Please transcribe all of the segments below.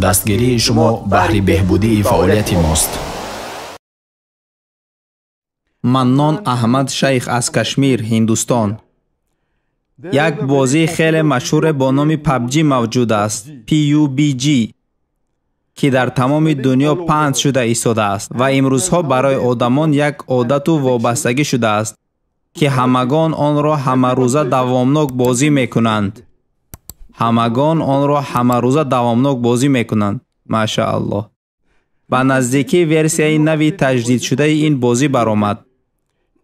Дастгирии шумо баҳри беҳбудии фаъолияти мост. Маннон Аҳмад Шайх аз Кашмир, Ҳиндустон. Як бозии хеле машҳуре бо номи PUBG мавҷуд аст, PUBG, ки дар тамоми дунё паҳн шуда истодааст ва имрӯзҳо барои одамон як одату вобастагӣ шудааст, ки ҳамагон онро ҳамарӯза давомнок бозӣ мекунанд. Ҳамагон онро ҳамарӯза давомнок бозӣ мекунанд. Машааллоҳ. Ба наздикӣ версияи нави таҷдидшудаи ин бозӣ баромад,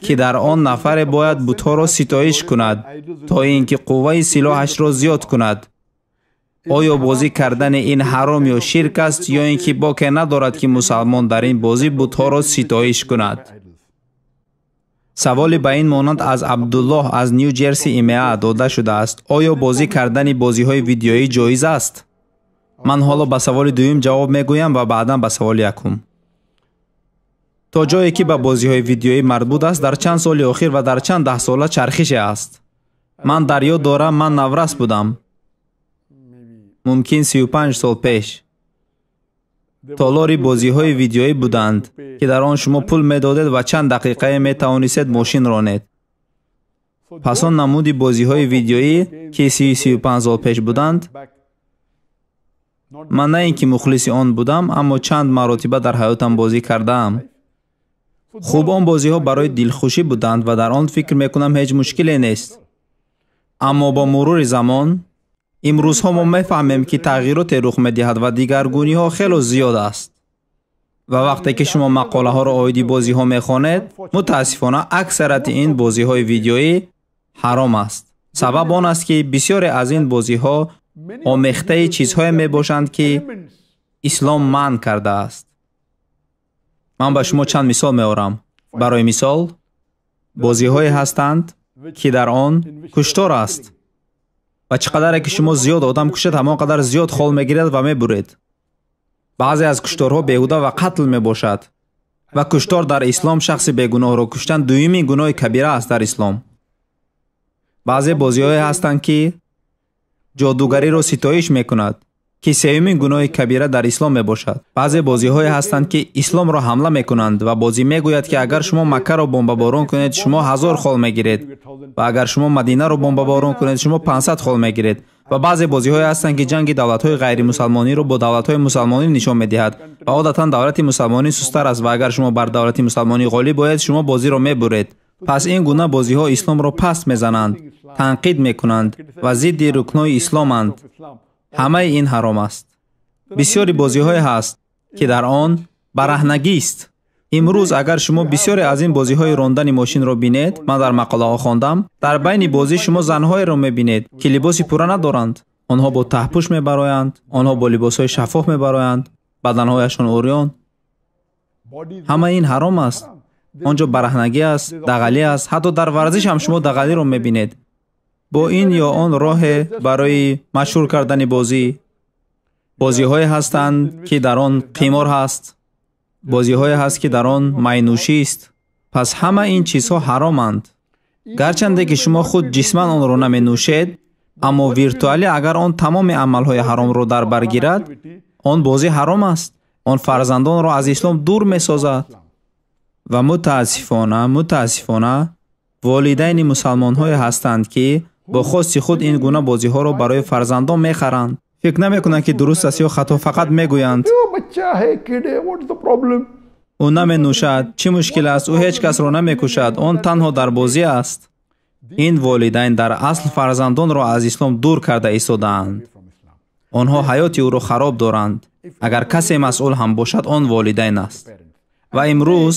ки дар он нафаре бояд бутҳоро ситоиш кунад, то ин ки қувваи силоҳашро зиёд кунад. Оё бозӣ кардани ин ҳаром ё ширк аст, ё ин ки боке надорад, ки мусалмон дар ин бозӣ бутҳоро ситоиш кунад? Саволи ба ин монанд аз Абдуллоҳ аз Ню Ҷерси ИМА дода шудааст. Оё бозӣ кардани бозиҳои видеоӣ ҷоиз аст? Ман ҳоло ба саволи дуюм ҷавоб мегӯям ва баъдан ба саволи якум. То ҷое ки ба бозиҳои видеоӣ марбут аст, дар чанд соли охир ва дар чанд даҳсола чархише аст. Ман дар ёд дорам, ман наврас будам. Мумкин 35 сол пеш. Толори бозиҳои видеоӣ буданд, ки дар он шумо пул медодед ва чанд дақиқае метавонистед мошин ронед. Пас он намуди бозиҳои видеоӣ, ки 35 сол пеш буданд, ман на ин ки мухлиси он будам, аммо чанд маротиба дар ҳаётам бозӣ кардаам. Хуб, он бозиҳо барои дилхушӣ буданд ва дар он фикр мекунам ҳеҷ мушкиле нест. Аммо бо мурури замон имрӯзҳо мо мефаҳмем, ки тағйироте рух медиҳад ва дигаргуниҳо хело зиёд аст. Ва вақте ки шумо мақолаҳоро оиди бозиҳо мехонед, мутаассифона аксарияти ин бозиҳои видеоӣ ҳаром аст. Сабаб он аст, ки бисёре аз ин бозиҳо омехтаи чизҳое мебошанд, ки ислом манъ кардааст. Ман ба шумо чанд мисол меорам. Барои мисол, бозиҳое ҳастанд, ки дар он куштор аст. Ва чӣ қадаре ки шумо зиёд одам кушед, ҳамон қадар зиёд хол мегирад ва мебуред. Баъзе аз кушторҳо беҳуда ва қатл мебошад. Ва куштор дар ислом шахси бегуноҳро куштан дуюмин гуноҳи кабира аст дар ислом. Баъзе бозиҳое ҳастанд, ки ҷодугариро ситоиш мекунад, ки сеюмин гуноҳи кабира дар ислом мебошад. Баъзе бозиҳое ҳастанд, ки исломро ҳамла мекунанд ва бозӣ мегӯяд, ки агар шумо Маккаро бомбаборон кунед, шумо 1000 хол мегиред ва агар шумо Мадинаро бомбаборон кунед, шумо 500 хол мегиред. Ва баъзе бозиҳое ҳастанд, ки ҷанги давлатҳои ғайримусалмониро бо давлатҳои мусалмонӣ нишон медиҳад ва одатан давлати мусалмонӣ сустар аст ва агар шумо бар давлати мусалмонӣ ғолиб оед, шумо бозиро мебуред. Пас ин гуна бозиҳо исломро паст мезананд, танқид мекунанд ва зидди рукнҳои исломанд. Ҳамаи ин ҳаром аст. Бисёри бозиҳое ҳаст, ки дар он бараҳнагист. Имрӯз агар шумо бисёре аз ин бозиҳои рондани мошинро бинед, ман дар мақолаҳо хондам, дар байни бозӣ шумо занҳоеро мебинед, ки либоси пурра надоранд. Онҳо бо таҳпӯш мебароянд, онҳо бо либосҳои шаффоф мебароянд, баданҳояшон урён. Ҳамаи ин ҳаром аст. Он ҷо бараҳнагӣ аст, дағалӣ аст. Ҳатто дар варзиш ҳам шумо дағалиро мебинед. Бо ин ё он роҳе барои машҳур кардани бозӣ. Бозиҳое ҳастанд, ки дар он қимор ҳаст. Бозиҳое ҳаст, ки дар он майнӯшист. Пас ҳама ин чизҳо ҳароманд. Гарчанде ки шумо худ ҷисман онро наменӯшед, аммо виртуалӣ агар он тамоми амалҳои ҳаромро дар бар гирад, он бозӣ ҳаром аст. Он фарзандонро аз ислом дур месозад. Ва мутаассифона волидайни мусалмонҳое ҳастанд, ки бо хости худ ин гуна бозиҳоро барои фарзандон мехаранд. Фикр намекунанд, ки дуруст аст ё хато, фақат мегӯянд: ӯ наменӯшад, чӣ мушкил аст, ӯ ҳеҷ касро намекушад, он танҳо дар бозӣ аст. Ин волидайн дар асл фарзандонро аз ислом дур карда истодаанд. Онҳо ҳаёти ӯро хароб доранд. Агар касе масъул ҳам бошад, он волидайн аст. Ва имрӯз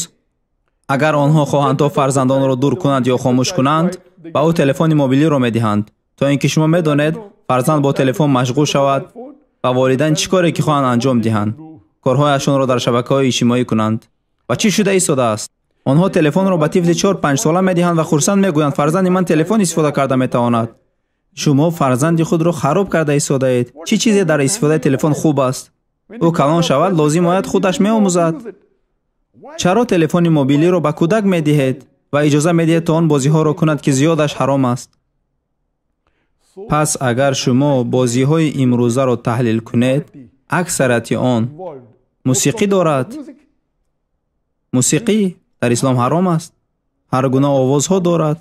агар онҳо хоҳанд то фарзандонро дур кунанд ё хомӯш кунанд, ба ӯ телефони мобилиро медиҳанд, то ин ки шумо медонед фарзанд бо телефон машғул шавад ва волидайн чӣ коре ки хоҳанд анҷом диҳанд, корҳояшонро дар шабакаҳои иҷтимоӣ кунанд. Ва чӣ шуда истодааст? Онҳо телефонро ба тифли 4-5 сола медиҳанд ва хурсанд мегӯянд: фарзанди ман телефон истифода карда метавонад. Шумо фарзанди худро хароб карда истодаед. Чӣ чизе дар истифодаи телефон хуб аст? Ӯ калон шавад, лозим ояд худаш меомӯзад. Чаро телефони мобилиро ба кӯдак медиҳед ва иҷоза медиҳед то он бозиҳоро кунад, ки зиёдаш ҳаром аст? Пас агар шумо бозиҳои имрӯзаро таҳлил кунед, Аксарияти он мусиқӣ дорад. Мусиқӣ дар ислом ҳаром аст. Ҳар гуна овозҳо дорад.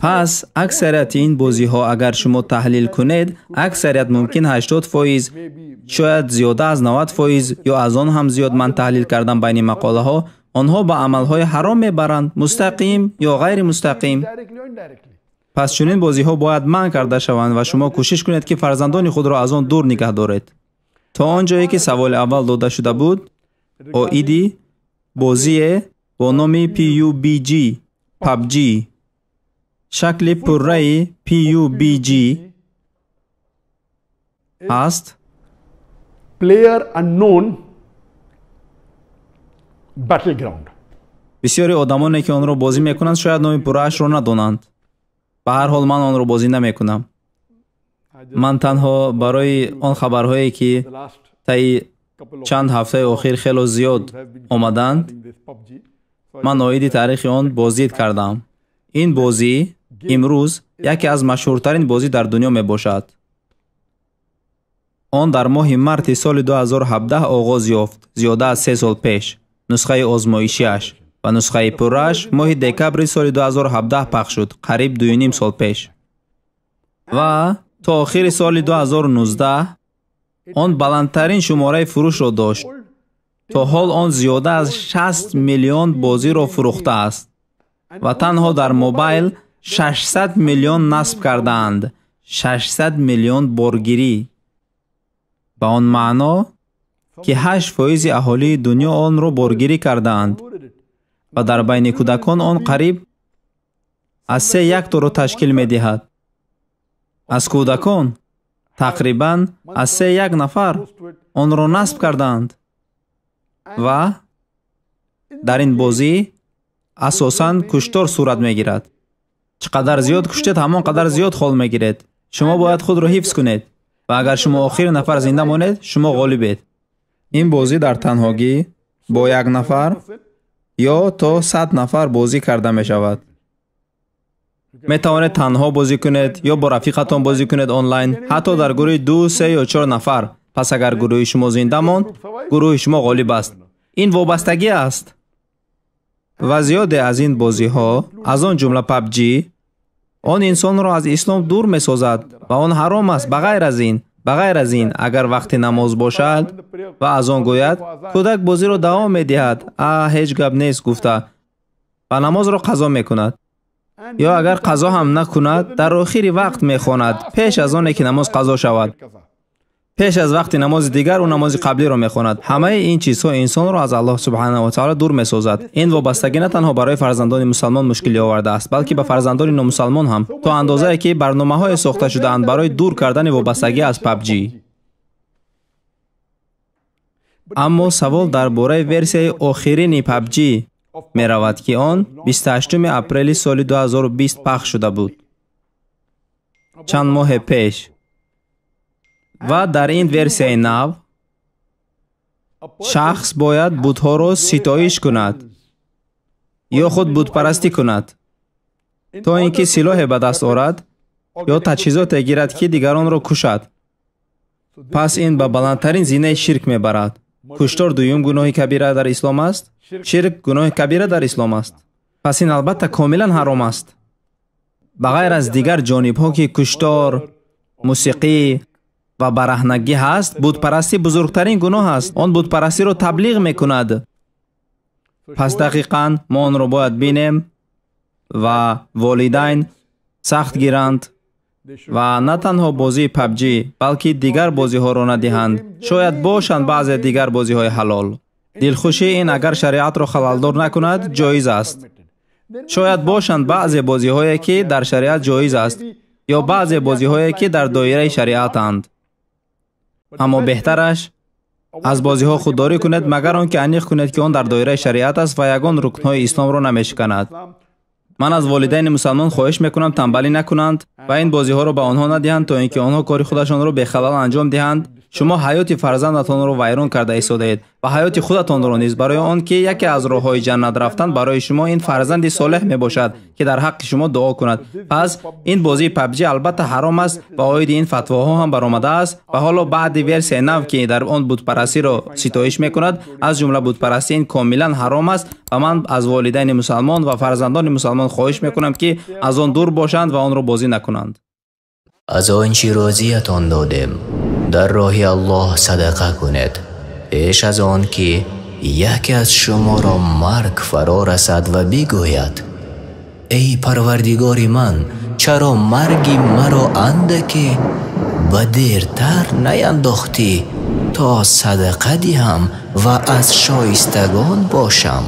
Пас аксарияти ин бозиҳо агар шумо таҳлил кунед, аксарият мумкин 80%, шояд зиёда аз 90% ё аз он ҳам зиёд ман таҳлил кардам байни мақолаҳо, онҳо ба амалҳои ҳаром мебаранд, мустақим ё ғайримустақим. Пас чунин бозиҳо бояд манъ карда шаванд ва шумо кӯшиш кунед, ки фарзандони худро аз он дур нигаҳ доред. То он ҷое ки саволи аввал дода шуда буд, оиди бозие бо номи PUBG, PUBG. Шакли пурраи PUBG аст Player Unknown Battleground. Бисёри одамоне, ки онро бозӣ мекунанд, шояд номи пурраашро надонанд. Ба ҳар ҳол ман онро бозӣ намекунам. Ман танҳо барои он хабарҳое, ки таи чанд ҳафтаи охир хело зиёд омаданд, ман оиди таърихи он боздид кардам. Ин бозӣ имрӯз яке аз машҳуртарин бозӣ дар дунё мебошад. Он дар моҳи марти соли 2017 оғоз ёфт, зиёда аз 3 сол пеш. Нусхаи озмоишиаш ва нусхаи пуррааш моҳи декабри соли 2017 пахш шуд, қариб 2,5 сол пеш. Ва то охири соли 2019 он баландтарин шумораи фурӯшро дошт. То ҳол он зиёда аз 60 миллион бозиро фурӯхтааст ва танҳо дар мобайл 600 миллион насб кардаанд. 600 миллион боргирӣ. Ба он маъно, ки 8% аҳолии дунё онро боргирӣ кардаанд ва дар байни кӯдакон он қариб аз 3 якторо ташкил медиҳад. Аз кӯдакон тақрибан аз 3 1 нафар онро насб кардаанд. Ва дар ин бозӣ асосан куштор сурат мегирад. Чӣ қадар зиёд куштед, ҳамон қадар зиёд хол мегиред. Шумо бояд худро ҳифз кунед ва агар шумо охири нафар зинда монед, шумо ғолибед. Ин бозӣ дар танҳогӣ бо як нафар ё то 100 нафар бозӣ карда мешавад. Метавонед танҳо бозӣ кунед ё бо рафиқатон бозӣ кунед онлайн, ҳатто дар гурӯҳи 2, 3 ё 4 нафар. Пас агар гурӯҳи шумо зинда монд, гурӯҳи шумо ғолиб аст. Ин вобастагӣ аст. Ва зиёде аз ин бозиҳо, аз он ҷумла PUBG, он инсонро аз ислом дур месозад ва он ҳаром аст. Ба ғайр аз ин, агар вақти намоз бошад ва аз он гӯяд, кӯдак бозиро давом медиҳад, ҳеҷ гап нест гуфта, ва намозро қазо мекунад. Ё агар қазо ҳам накунад, дар охири вақт мехонад, пеш аз оне ки намоз қазо шавад. Пеш аз вақти намози дигар ӯ намози қаблиро мехонад. Ҳамаи ин чизҳо инсонро аз Аллоҳ субҳанаҳу ва таъоло дур месозад. Ин вобастагӣ на танҳо барои фарзандони мусалмон мушкилӣ овардааст, балки ба фарзандони номусалмон ҳам, то андозае ки барномаҳое сохта шудаанд барои дур кардани вобастагӣ аз PUBG. Аммо савол дар бораи версияи охирини PUBG меравад, ки он 28 апрели соли 2020 пахш шуда буд, чанд моҳе пеш. Ва дар ин версияи нав шахс бояд бутҳоро ситоиш кунад ё худ бутпарастӣ кунад, то ин ки силоҳе ба даст орад ё таҷҳизоте гирад, ки дигаронро кушад. Пас ин ба баландтарин зинаи ширк мебарад. Куштор дуюм гуноҳи кабира дар ислом аст. Ширк гуноҳи кабира дар ислом аст. Пас ин албатта комилан ҳаром аст. Ба ғайр аз дигар ҷонибҳо, ки куштор, мусиқӣ ва бараҳнагӣ ҳаст, бутпарастӣ бузургтарин гуноҳ аст. Он бутпарастиро таблиғ мекунад. Пас дақиқан мо онро бояд бинем ва волидайн сахт гиранд ва на танҳо бозии PUBG, балки дигар бозиҳоро надиҳанд. Шояд бошанд баъзе дигар бозиҳои ҳалол. Дилхушӣ ин агар шариатро халалдор накунад, ҷоиз аст. Шояд бошанд баъзе бозиҳое, ки дар шариат ҷоиз аст, ё баъзе бозиҳое, ки дар доираи шариатанд. Аммо беҳтараш аз бозиҳо худдорӣ кунед, магар он ки аниқ кунед, ки он дар доираи шариат аст ва ягон рукнҳои исломро намешиканад. Ман аз волидайни мусалмон хоҳиш мекунам танбалӣ накунанд ва ин бозиҳоро ба онҳо надиҳанд, то ин ки онҳо кори худашонро бехалал анҷом диҳанд. Шумо ҳаёти фарзандатонро вайрон карда истодаед ва ҳаёти худатонро низ, барои он ки яке аз роҳҳои ҷаннат рафтан барои шумо ин фарзанди солеҳ мебошад, ки дар ҳаққи шумо дуо кунад. Пас ин бозии PUBG албатта ҳаром аст ва оиди ин фатвоҳо ҳам баромадааст ва ҳоло баъди версияи нав, ки дар он бутпарастиро ситоиш мекунад, аз ҷумла бутпарастӣ, ин комилан ҳаром аст ва ман аз волидайни мусалмон ва фарзандони мусалмон хоҳиш мекунам, ки аз он дур бошанд ва онро бозӣ накунанд. Аз он чӣ рӯзиятон додем дар роҳи Аллоҳ садақа кунед, пеш аз он ки яке аз шуморо марг фаро расад ва бигӯяд: эй Парвардигори ман, чаро марги маро андаке ба дертар наяндохтӣ, то садақа диҳам ва аз шоистагон бошам?